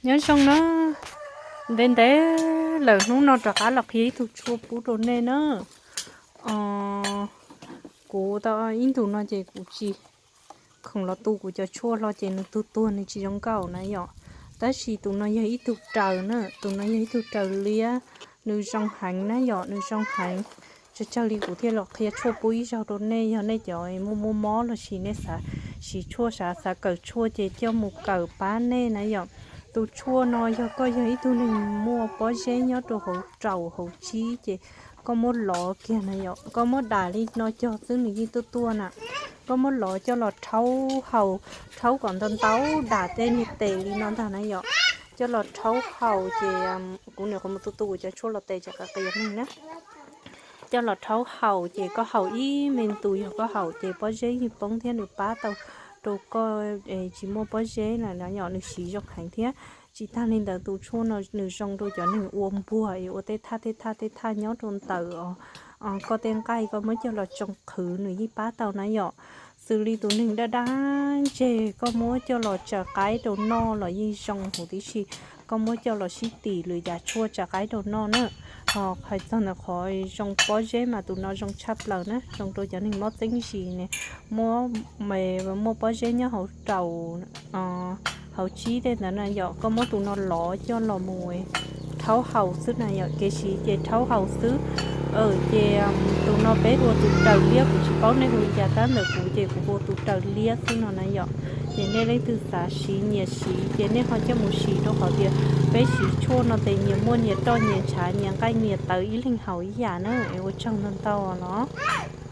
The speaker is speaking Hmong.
Nyob zoo na, ntev ntev lawm hnub no rov qab los qhia ib tug tshuaj pub rau nej na. Kuv tau ib ntus no ces kuv tsis khoom los tu kuv cov tshuaj hlo ces nws tuag tuag nws tsis zoo nkauj na yom. Tab sis tus no yog ib tug raws na, tus no yog ib tug raws liab, nws zoo heev na yom, nws zoo heev. Tsawg tsawg li kuv thiaj los qhia tshuaj pub ib zaug rau nej, yog nej cov muaj muaj mob los sis nej xav siv tshuaj, xav xav kawm tshuaj ces coj mus kawm pab nej na yom. Tus tshuaj no yog koj yog ib tug neeg muaj pob zeb nyob rau hauv raum hauv tsib ces koj muab lov kiag na yom, koj muab dam li no cog xwb nws yeej tuaj tuaj na. Koj muab lov coj los rhaub haus, rhaub kom ntau ntau, dam tej niag tes li no ntag na yom. Coj los rhaub haus ces kuv nyuam qhuav mus tu tu kuv cov tshuaj los tes tsam qas qias neeg na. Coj los rhaub haus ces koj haus ib me ntus, yog koj haus ces pob zeb yeej poob thiab nws pab tau rau koj tsis muaj pob zeb na yom. Nws siv zoo heev thiab. Tsis tag li ntawd tus tshuaj no nws zoo rau cov neeg ua npuag es ua tej thaj tej thaj tej thaj nyob rau ntawm koj tej nqaij, koj muab coj los tsoo qhwv nws yeej pab tau na yom. Xws li tus neeg daj daj ntseg koj muab coj los tsaws qaib rau noj los yeej zoo huv tib si. Koj muab coj los sib tim lwm yam tshuaj tsaws qaib rau noj na. Ho hais txog ntawm qhov zoo pob zeb mas tus no zoo tshaj plaws na, zoo rau cov neeg mob txeeb zis ne, muaj, muaj pob zeb nyob hauv raum hauv tsib tej ntawd na yom. Koj muab tus no lov coj los mus rhaub haus xwb na yom, kev siv ces rhaub haus xwb. Ces tus no peb hu ua tus raws liab, kuv tsis paub nej hu li cas, tab ntawm kuv ces kuv hu ua tus raws liab xwb no na yom. Ces nej leej twg xav siv nyias siv ces nej ho coj mus siv, rau qhov tias peb siv tshuaj no ces nyias muaj nyias roj nyias ntshav nyias nqaij nyias tawv ib leeg haus ib yam na. Es ua tsaug ntau ntau los.